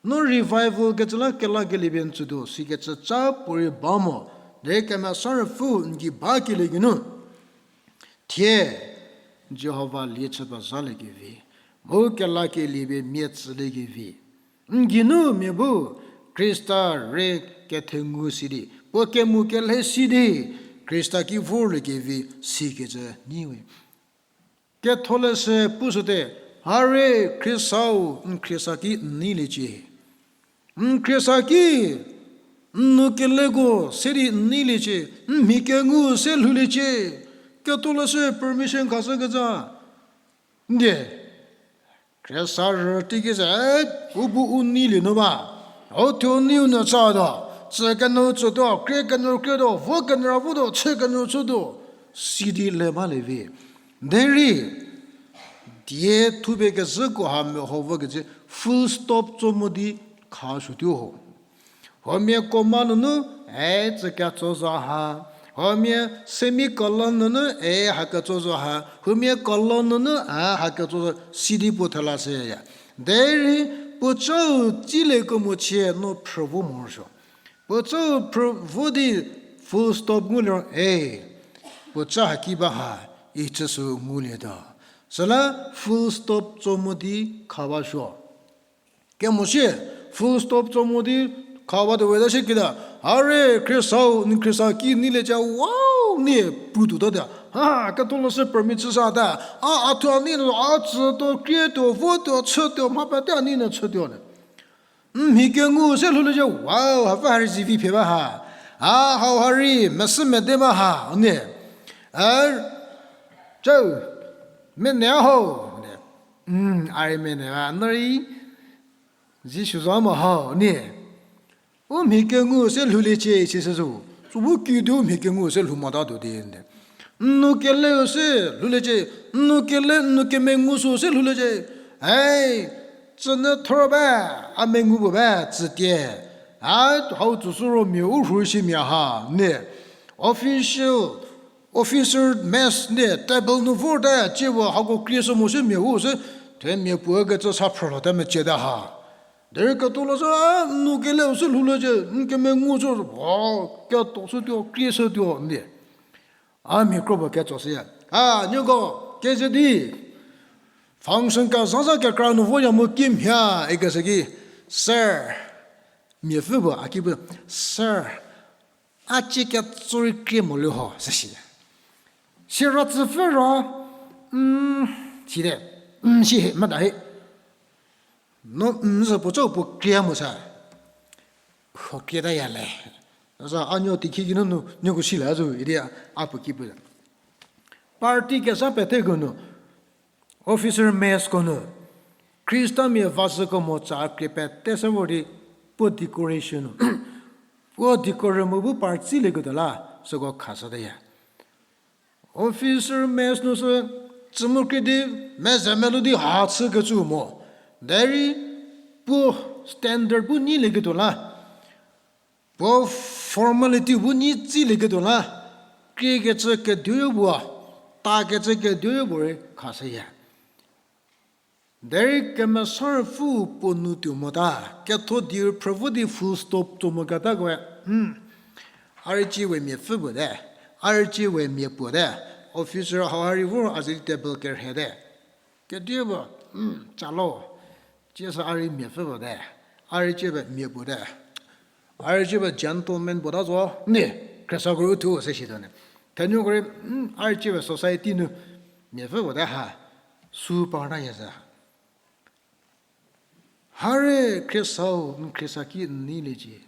no revival kecü la kelakelie pie n tsütuo sikecü ca puorei ba mo, derei Kemesa Ruopfü n gei bakelie geinu thie Jihova lie chü pezaliekevi, mu kelakelie pie mia tsüliekevi, n geinu mia bu Khrista re kethengu si di, puo kemu kelhe si di, Khrista ki vorliekevi sikecü nyi we. Ketholeshü pushüte, hare Khristau n khriesa ki n neiliecie. N khriesa ki n nou keleko se di n neiliecie, n mhi kengu se lhouliecie. Ketholeshü permission khashükecü ndie. Khriesa rüteiki se, u bu u neilie nu ba. U thuo neiu nu chatuo, tsü kenyü tsütuo, krie kenyü krietuo, vo kenyü ra votuo, chü kenyü chütuo, sidi le balie vi. Derei, die thupie kezhüko ha meho vokecü full stop tso mo di khashütuo ho. Huomia comma nunu, e tsü ketso zo ha. Huomia semicolon nunu, e ha ketso zo ha. Huomia colon nunu, a ha ketso zo, sidi puo thela seya. Derei, puocau tsilie kemo chie no phrü vo morosuo. Puocau phrü vo di full stop ngulie ro, e, puoca haki ba ha, icü sü ngulietuo. Süla full stop tso mo di kha basuo. Kemo sie, full stop tso mo di kha batuo weta sie kita, hare Khristau, n khriesa ki neiliecie, wow, nie putuo ta dia. Ha, ketholeshü permit chüsa ta. A, a thuo a nei nu, a tsütuo, krietuo, votuo, chütuo, mha pete a nei nu chütuo ne. N mhi kengu se lhouliecie, wow, hapfü ha rei zivi phie ba ha. A, hau ha rei mesü mede ba ha, nie. A, chau, mene ho, nie. Mm, a rei mene ba, no rei, Jisu za mo ha, nie. U mhi kengu se lhouliecie, isi sü zo. Sü bu kiüdi u mhi kengu se lhou motatuo di, nie. N nou keleu se lhouliecie, n nou kele, n nou kemengu sü se lhouliecie. Ei, tsünyü thor ba, a mengu puo ba, tsütie. A, hau tsüsü ro mia u rhu shi mia ha, nie. Official, officer mess nie, table nu vorte, cie puo hako krie sü mo se mia u se, themia puo kecü sa phrülhote mecie te ha. Derei ketholeshü, a, n nou keleu se lhouliecie, n kemengu sü, o, keto shütuo, krie shütuo, nie. A mia kro puo ketso shüya. A, nieko, keze di, function kezha za kekra nu voya mu kimhie, ikeshü ki, sir, miapfü puo, a ki pu, sir, a cie ketso rei krie mo le ho, se shi. Siro tsüpfü ro, mm, site, mm, si he, mada he. No, mm, sü puo cau puo krie mo sa. Ho krie taya le. Sa a nuo teiki ki nunu, nieko si la zo, idi a, a puo ki pu. Party kesa peteko nu, officer messko nu, Khristamia vazhüko mo tsa krie pete se vor di, puo decoration nu. Puo decorum mu bu party lieketuo la, süko khashüteya. Officer mess nu sü, tsü mu krie di, meze melou di ha chükecü mo. Derei, puo standard bu nyilieketuo la. Puo formality bu nyi tsilieketuo la, kriekecü kediu puo, takecü kediu puo rei khashüya. Derei Kemesa Ruopfü puo nu tuo mota, ketho di phrüvo di full stop tuo moketakoe, hmm, a rei cie we miapfü puo te, a rei cie we mia puo te, officer hau ha rei vor a ze di table kerhei te. Kediu puo, hmm, calo, cie sü a rei miapfü puo te, a rei cie we mia puo te. A rei cie we gentleman puo ta zo, ni, khriesako rei uthuo se shituo ne. Thenuko rei, hmm, a rei cie we society nu, miapfü puo te ha, sü parta ye zhü. Hare khriesau, n khriesa ki n neiliecie.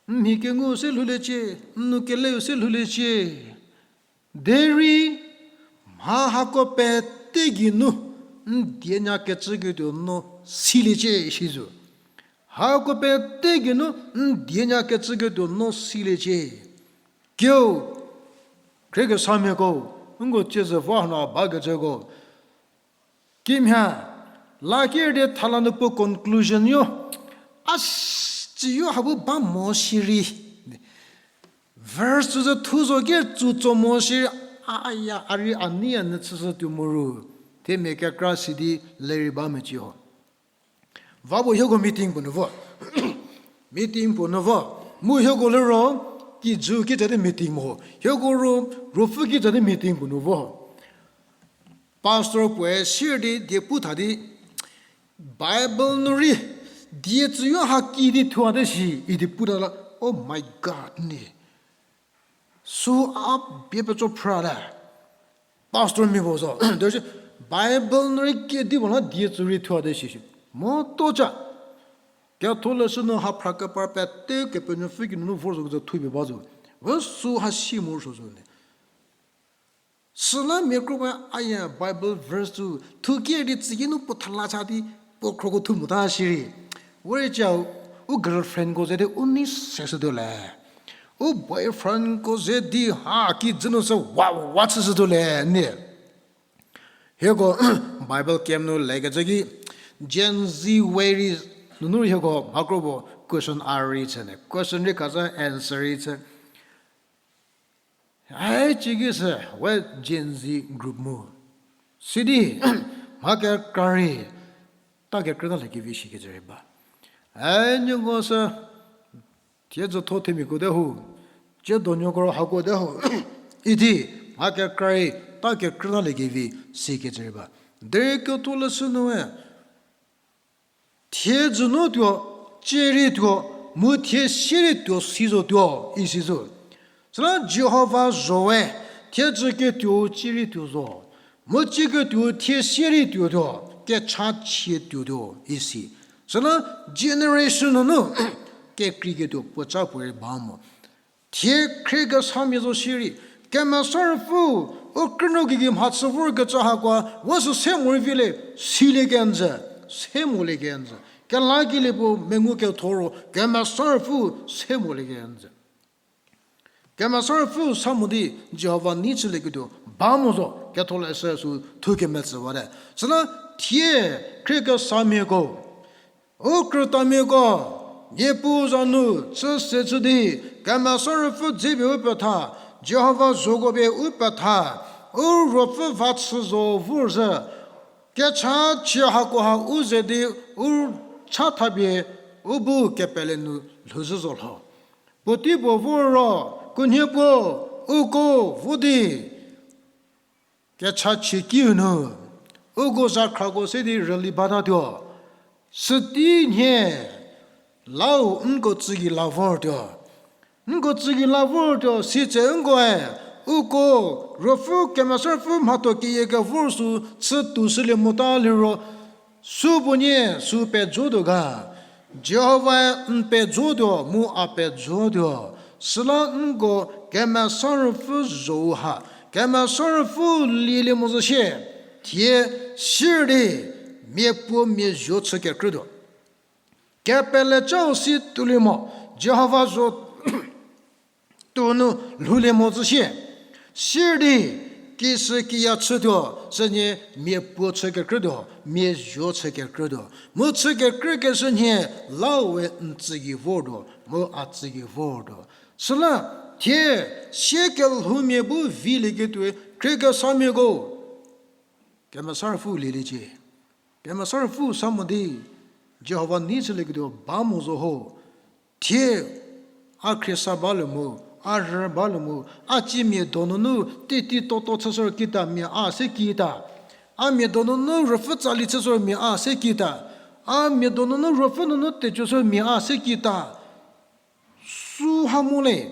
N mhi kengu se lhouliecie, n nou keleu se lhouliecie. Derei, mha hako pete geinu, n dienya kecüketuo no siliecie shi zo. Hako pete geinu n die nyakecüketuo no siliecie. Kiu, khriekesamiako, nko tsiezü vo hanu bakecüko. Kimhie, la ker di thala nu puo conclusion yo, a s-, tsiyo ha bu ba mo shierei. Verse tsü thu zo ker tsü tso mo shierei, a ya, a rei a nei a nyü chüshü tuo mo ru. Themia kekra si di lerei ba mecie ho. Va puo hieko meeting puo nu vo. Meeting puo nu vo. Mu hieko liro, kijü kitsa di meeting mo ho. Hieko ro, ruopfü kitsa di meeting puo nu vo. Pastor puoe sier di die pu tha di, Bible nu rei, die tsüyo ha ki di thuate shi, idi puta la, oh my God, ni. Sü a bie peco phra le. Pastor mia puo zo. Derei Bible nu rei kedipuo la die tsü rei thuate shi shi. Motoca. Ketholeshü nu ha phra kepar pete Kepenuopfü kinu nu vor zo kecü thupie ba zo. We sü ha si morosuo zo ne. Süla mia kro ba a ya Bible verse tsü thukie di tsüki nu puo thala cha di puo khroko thu mota shierei. Werei ca u girlfriendko ze di u nei se shütuo le. U boyfriendko ze di ha kijü nu se wa wa chüshütuo le ne. Hieko Bible camp nu lekecü ki Gen Z we rei nunu hieko mha kro puo question a rei chü ne. Question rei kazü answer rei chü. Ai, ciki sü, we Gen Z group mu. Sidi, mha kekra rei, ta kekrüta liekevi shikecü rei ba. Ai, nieko sü, thiedzütho themiako te ho, tsiedonuoko ro hako te ho, idi, mha kekra rei, ta kekrüta liekevi sikecü rei ba. Derei Ketholeshü nu we, thiedzü nu tuo, cie rei tuo, mu thie sie rei tuo si zotuo, isi zo. Süla Jihova zho we, thiedzü ketuou cie rei tuo zo. Mu cie ketuou thie sie rei tuotuo, kechachie tuotuo, isi. Süla generation nunu, kekrei ketuo puoca puorei ba mo. Thie khriekesamia zo shierei, Kemesa Ruopfü, u krünuo gei gei mhachü vorkecü hakoa, we sü se morei vi le, silie kenjü, se molie kenjü. Kelakelie puo mengu ketho ro, Kemesa Ruopfü se molie kenjü. Kemesa Ruopfü sa mo di Jihova nei chülieketuo ba mo zo, Ketholeshü sü thu kemetsüwate. Süla thie khriekesamiako, u krütamiako, Niepuu za nu chü se chü di, Kemesa Ruopfü dzepie u petha, Jihova zhoko pie u petha, u ruopfü va chü zo vorzhü, kechachie hakoha u ze di u chathapie u bu kepele nu lhouzhü zo lho. Puotei puo vor ro, khunhie puo, uko vo di, kechachie kiu nu, uko zakhrako se di rüli batatuo. Sütei nhie, lau nko tsügei la vortuo. Nko tsügei la vortuo, sitse nkoe, uko, Ruopfü Kemesa Ruopfü mhatho keyie kevor sü chütuo shülie mota liro, supuonie sü pejotuo ga. Jihovae n pejotuo mu a pejotuo. Süla nko Kemesa Ruopfü zhou ha, Kemesa Ruopfü lielie mo zo shie, thie sirdi miapuo miazho chü kekrütuo. Kepele chau si tuolie mo, Jihova zho tuo nu lhoulie mo zo shie. Sirdi, kishükiya chütuo, sünie miapuo chü kekrütuo, miazho chü kekrütuo. Mu chü kekrükeshü nhie, laue n tsügei vortuo, mu a tsügei vortuo. Süla, thie, sie kelhoumia bu vilieketuoe, khriekesamiako. Kemesa Ruopfü lieliecie. Kemesa Ruopfü sa mo di, Jihova nei chülieketuo ba mo zo ho. Thie, a khriesa balie mu, a rü balie mu, a cie mia donunu, teitei toto chüshü kita mia a se kita. A mia donunu ruopfü tsali chüshü mia a se kita. A mia donunu ruopfü nunu tejoshü mia a se kita. Sü ha mo le,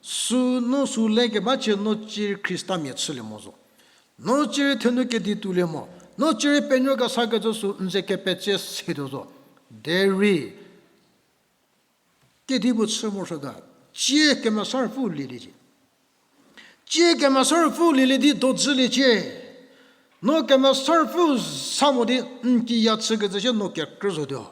sü no sü lekeba cie no cie Khristamia chülie mo zo. No cie rei thenu kedi tuolie mo. No cie rei penuo kesakecü sü n ze kepetse setuo zo. Derei, kedipuo chü morosuo ga, cie Kemesa Ruopfü lieliecie. Cie Kemesa Ruopfü lielie di dojüliecie. No Kemesa Ruopfü sa mo di n kiya chükecü sie no kekrü zotuo.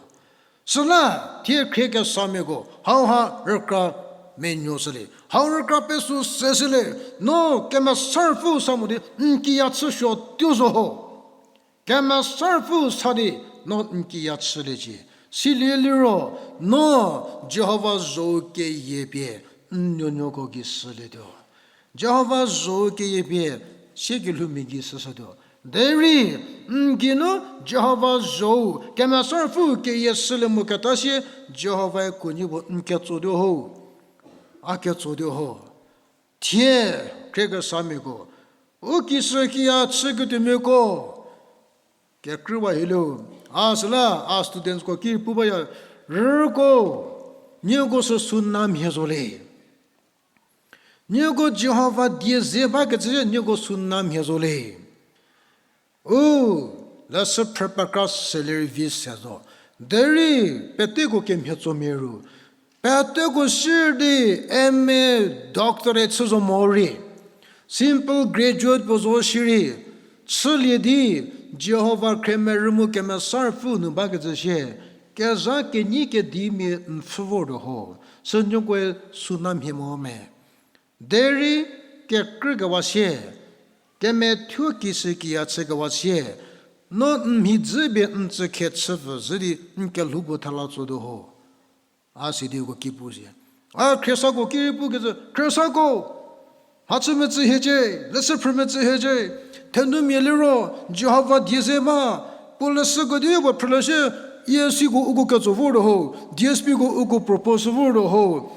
Süla thie khriekesamiako hauha rükra menuo shülie, hau rükra pesü se shülie, no Kemesa Ruopfü sa mo di n kiya chüsuo tuo zo ho. Kemesa Ruopfü sa di no n kiya chüliecie. Silie liro, no Jihova zhou keyie pie n nuonuoko gei shülietuo. Jihova zhou keyie pie siekelhoumia gei shüshütuo. Derei n geinu Jihova zhou Kemesa Ruopfü keyie shülie moketa sie Jihovae kuonie puo n ketsotuo ho. A ketsotuo ho. Thie khriekesamiako, u kishükiya chüketuomiako, kekrüwa hilu, a süla a studentsko ki pu baya, rüko, nieko sü suna mhie zo le. Nieko Jihova die ze bakecü nieko suna mhie zo le. U, leshü phrü pekra salary vi se zo. Derei peteko kemhie tsomia ru, peteko si di M A, doctorate chü zo morei, simple graduate puo zo shierei, chülie di Jihova khremerü mu Kemesa Ruopfü nu bakecü sie, kezha kenyi kedimia n pfhü vortuo ho, sü nuokoe suna mhie mo me. Derei kekrükewa sie, kemethuo kishükiya chükewa sie, no n mhi dzü pie n tsükhe chüpfü zhü di n kelhou puo thela tsotuo ho. A sidi uko ki pu sie, a khriesako ki rei pukecü, khriesako, mhachü metsü hiecie, leshü phrü metsü hiecie, thenumia liro, Jihova die ze ma, puo leshüko di puo phrülie sie, E S ko uko ketso vortuo ho, D S P ko uko propose vortuo ho,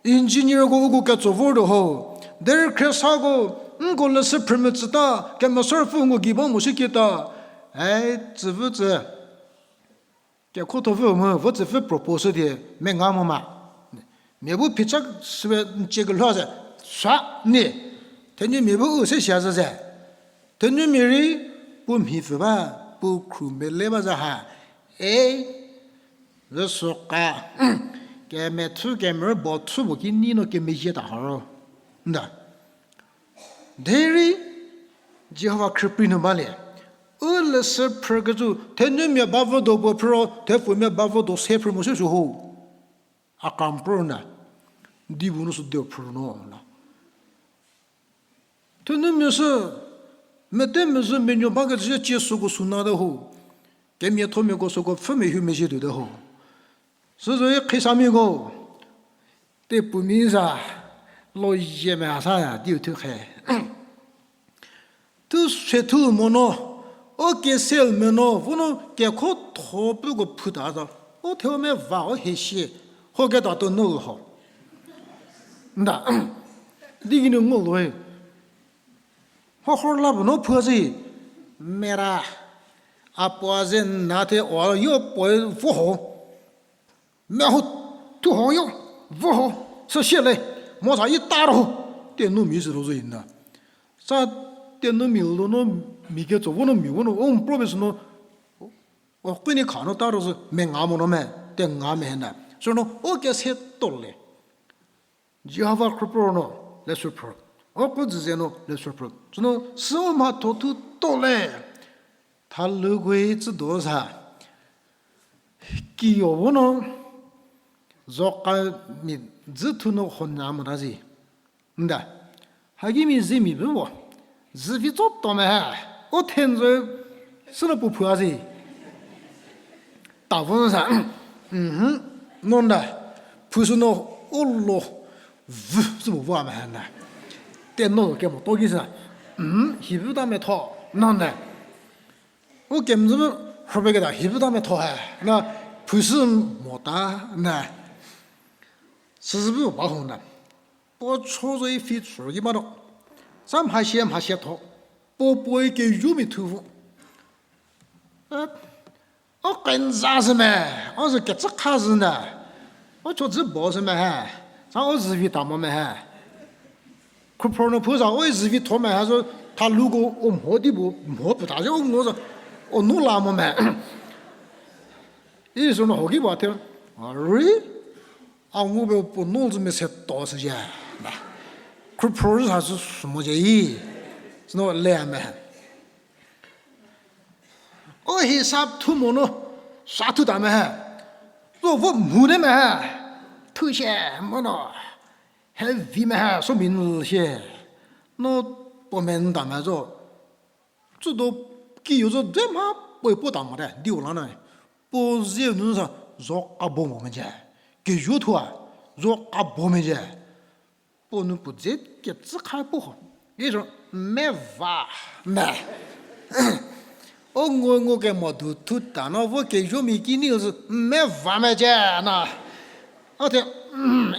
engineerko uko ketso vortuo ho. Derei khriesako, nko leshü phrü metsüta, Kemesa Ruopfü nko gei ba mo shi kita. Ei, tsüvü tsü. Kekhotho vü mu, vo tsüvü propose die, menga mo ma. Mia bu phicha süwe n cie kelhou ze, sa ni. Thenumia bu u se sia zhü ze. Thenumia rei, puo mhi pfü ba, puo khru mele ba zha ha. Ei, zü süka, kemethu kemerü bo thu puo ki ni no kemezhie ta ha ro. Nda. Derei, Jihova khrüprei nu balie. U leshü phrükecü, thenumia ba vü do puo phrü ro, thepfumia ba vü do se phrü mo se sü ho. A kampro na. Di bu nu sü de phrü no na. Thenumia sü, mete mezhü menuo bakecü cie süko suna te ho. Kemiathomiako süko pfhü mehou mezhie tuote ho. Süzoi khisamiako, tepumi za, lo yie me a sa ya, diu thu khe. Thu se thu mo no, o kesel me no, vo no kekhotho puko phuta zo, o theu me va o hesie, ho keta to nu ho. Nda, di gei nu ngo lo e. Ho khor la bu no phua zi, mera, a puo ze na the o yo puo vo ho. Meho thu ho yo, vo ho, süsie le, mo za i ta ro, tenumia sü ro zo ina. Sa tenumia lo no, mi ketso vo no mi vo no, o n promise no, o kini kha no ta ro zo, menga mo no me, tenga me hena. Sü no, o kese to le. Jihova khrüpro no, leshü phrü. O ko dzüze no, leshü phrü. Sü no, sü o mhatho thu to le. Thalukoe tsü do za. Kiyo vo no, zoka mi dzü thu no hona mota zi. Nda. Hagimia zemi bu vo. Züvi tso to me ha. O thenzo, sü no pu phua zi. Ta vo sa, mhm, no nda, phu sü no, o lo, vü, sü mo vo me ha na. Te no kemo to ki sa, mhm, hi vü ta metho, no nda. U kemzü, rhopeketa hi vü ta metho ha, na, phu sü mota, na. Süzü bu ba ho na. Puo cho zo i fi chü ki ba no. Sa mhasie mhasie tho. Puo puoe keyoumia thu vo. O kenza zhü me, o zhü kecü kha zhü nda. O cho dzü bo zhü me he. Sa o zhüvi ta mo me he. Khrüpro no phu za o zhüvi tho me he zo, thaluko o mho di bu mho puta zo o ngo zo, o nu la mo me. I sü no hoki ba the, a rei, a ngu be puo nu zhü mese to sü ya. Na. Khrüpro zhü sa sü sü mo ja i. Sü no le me he. O hisab thu mo no, sa thu ta me he. Zo vo mhute me he, thu shie, mono, heavy me he, so min shie. No puo menda me zo. Tsüdo kiyo zo dze mha puoe puo ta mote, diu la na. Puo zie nu sa, zo kabo mo mecie. Keyo thua, zo kabo mecie. Puo nu puo dze kecü kha puo ho. Izo, meva me. O ngu ngu kemo du thu ta no vo keyo mia ki ni zo, meva mecie na. A the,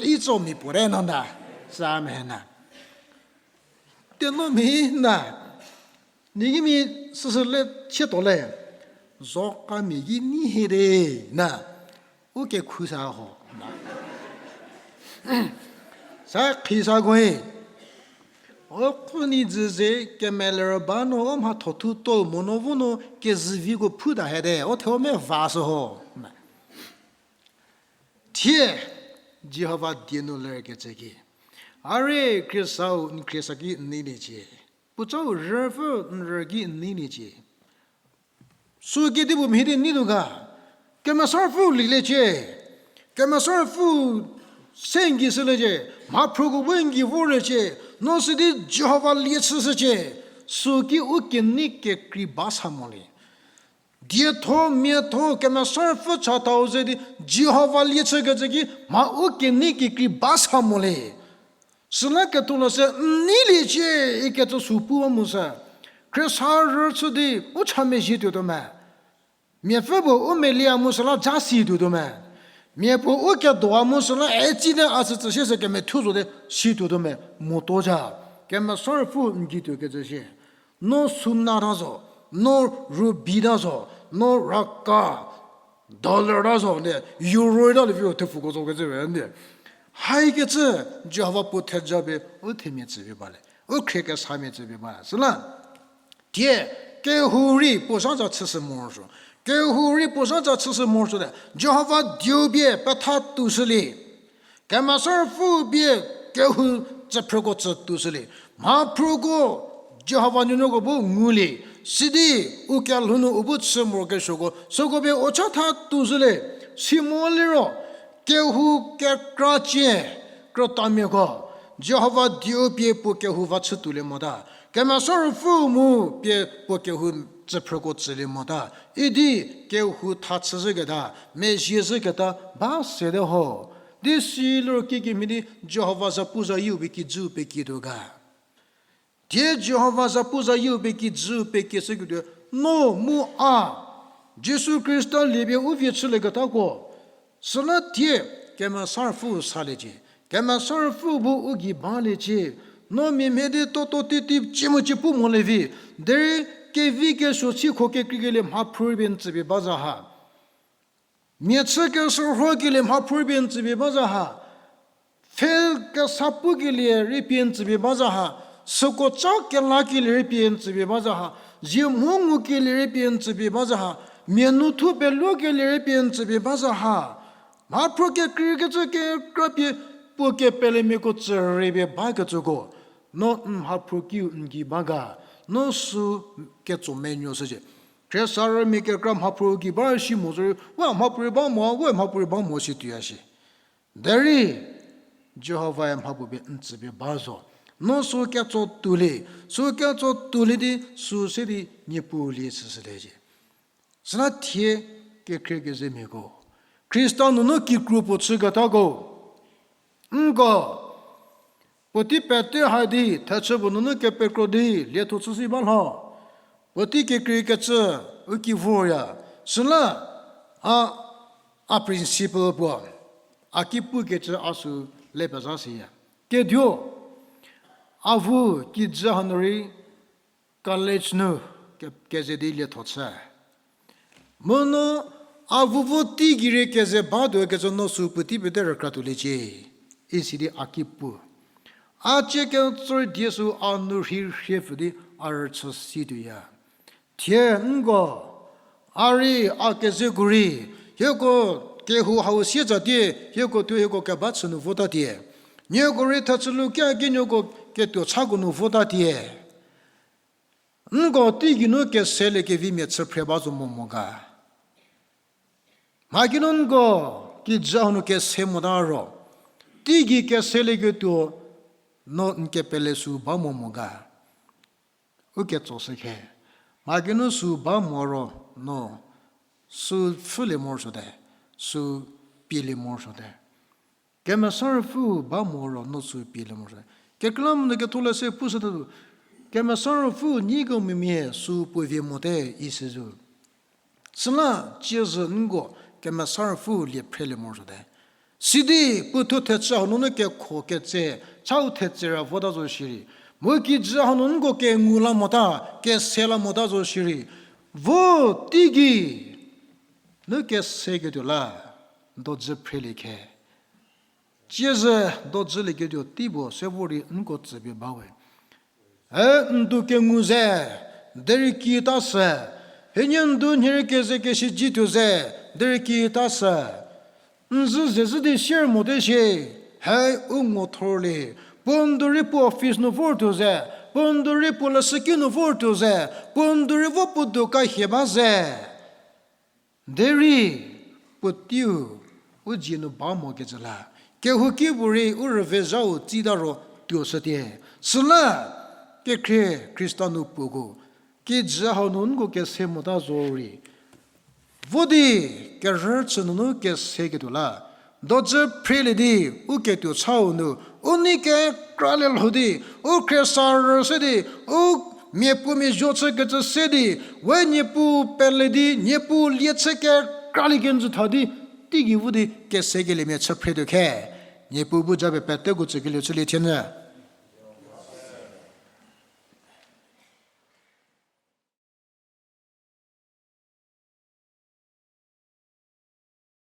itso mi puo re no na. Sa me na. Teno mi na. Ni ki mi süsü le chietuo le. Zo ka mia ki ni hie de na. U kekhu sa ho. Sa khi sa koe. O khu ni dzü ze kemeler ba no o mhatho thu to mo no vo no kezüviko phu ta he de. O the o meva sü ho. Thie, Jihova die nu lerkecü ki. A rei khriesau n khriesa ki n neiliecie. Puotsau rüpfü n rü ki n neiliecie. Sü kedipuo mhie di nei tuo ga. Kemesa Ruopfü lieliecie. Kemesa Ruopfü se n gei shüliecie. Mhaphruko bu n gei vorliecie. No sidi Jihova lie chüshücie. Sü ki u kenei kekrei ba sa mo le. Dietho, miatho, Kemesa Ruopfü chatau ze di Jihova lie chükecü ki mha u kenei kekrei ba sa mo le. Süla ketho la se n neiliecie ikecü sü pu ba mu sü. Khriesa rüchü di u cha mezhie tuotuo me. Miapfü puo u melia mu süla ja si tuotuo me. Mia puo u kedoa mu süla etside a sü tsü sie sü kemethuo zo di si tuotuo me motuo ja. Kemesa Ruopfü n gei tuokecü sie. No suna ta zo, no ruby ta zo, no raka, dollar ta zo, ne euro ta lievi thepfuko zo kecü we ne. Haikecü Jihova puo theja pie u themia tsüpie ba le, u khriekesamia tsüpie ba. Süla, thie, kehou rei puo za za chüshü morosuo. Kehou rei puo za za chüshü morosuo te. Jihova dieu pie petha tushülie. Kemesa Ruopfü pie kehou tsüphrüko tsü tushülie. Mhaphruko Jihova nuonuoko bu ngulie. Sidi u kelhou nu u bu chü morokesuoko süko pie u chatha tushülie. Si mo liro, kehou kekra cie, krütamiako, Jihova dieu pie puo kehou va chü tuolie mota. Kemesa Ruopfü mu pie puo kehou tsüphrüko tsülie mota. Idi kehou tha chüzhüketa, mezhie zhüketa ba sete ho. Di si liro kikemhie di Jihova zapu zayieu pie kijüu pekietuo ga. Thie Jihova zapu zayieu pie kijüu pekieshüketuo no mu a, Jisu Khrista liepie u vie chülieketako. Süla thie Kemesa Ruopfü saliecie. Kemesa Ruopfü bu u gei baliecie. No mia mhie di toto titi cie mu cie pu molie vi. Derei kevi kesuo sikho kekreikelie mhaphru pie n tsüpie ba za ha. Mia chü keshürhokelie mhaphru pie n tsüpie ba za ha. Fail kesa pukelie rei pie n tsüpie ba za ha. Süko ca kelakelie rei pie n tsüpie ba za ha. Zie mho ngukelie rei pie n tsüpie ba za ha. Mia nu thu peluokelie rei pie n tsüpie ba za ha. Mhaphru kekreikecü kekra pie puo kepelemiako tsü rei pie bakecüko. No n mhaphru kiu n gei ba ga. No sü ketso menuoshücie. Khriesarümia kekra mhaphru gei ba shi mo zorei, we mhaphru rei ba mo, we mhaphru rei ba mo si tuoya shi. Derei, Jihovae mhapuo pie n tsüpie ba zo. No sü ketso tuolie, sü ketso tuolie di, sü se di Niepuu lie chüshüliecie. Süla thie kekhrie kezemiako, Khrista nunu kikru puo chüketako, nko, puotei pete ha di thechü puo nunu kepekro di lietho chüshü ba lho. Puotei kekreikecü u ki vorya. Süla a, a principal puo, a ki pukecü a sü le pezha siya. Keduo, avu kijü hanu rei college nu ke-, keze di lietho chü. Mu no avu vo teigei rei keze batuo kecü no sü puotei pete rükra tuoliecie, isi di a ki pu. A cie ketsor die sü a nu rhei rhie pfü di a rüchü si tuoya. Thie nko, a rei a kezeko rei, hieko kehou hau sietsatie, hieko thuo hieko keba chü nu votatie. Nieko rei thechü lu ki a ki nieko ketuo chako nu votatie. Nko teigei nu keseliekevi mia chü phre ba zo mo mo ga. Mha kinu nko, Kijü hanu kese mota ro, teigei keselieketuo, no n kepele sü ba mo mo ga. U ketsoshü khe. Mha kinu sü ba mo ro, no sü pfhülie morosuote, sü pielie morosuote. Kemesa Ruopfü ba mo ro no sü pielie morosuo. Kekreilamonyü ketholeshü pushütuo, Kemesa Ruopfü nyiko memia sü puo vie mote isi zo. Süla tsiezhü nko Kemesa Ruopfü lie phrelie morosuote. Sidi puo thuo thechü hanunu kekho ketse, chau thetse ra vota zo shierei, mu kijü hanu nko kengu la mota, kese la mota zo shierei, vo teigei nu keseketuo la dojü phrelie khe. Tsiezhü dojülieketuo tei puo se vo rei nko tsüpie bawe. E, n du kengu ze, derei kita sü. Hienie n du nhie rei keze kesi jituo ze, derei kita sü. N zhü zezhü di sier mote shie, he, u ngo thorlie. Puo n du rei puo office nu vortuo ze, puo n du rei puo leshüki nu vortuo ze, puo n du rei vo puo dukan hie ba ze. Derei puoteiu u dzie nu ba mokecü la, kehouki puorei u rüvezhau tsita ro tuoshütie. Süla kekhrie Khrista nu puoko, kijü hau nu nko kese mota zorei, vo di kerhü chü nunu keseketuo la dojü phrelie di, u ketuo chau nu u nei kekralie lho di, u khriesa rüse di, u miapuomia zho chükecü se di, we Niepuu pele di, Niepuu lie chü kekralie kenjü tha di, teigei vo di kesekeliemia chü phretuo khe. Niepuu bu japie peteko tsükelie chülie thienyü.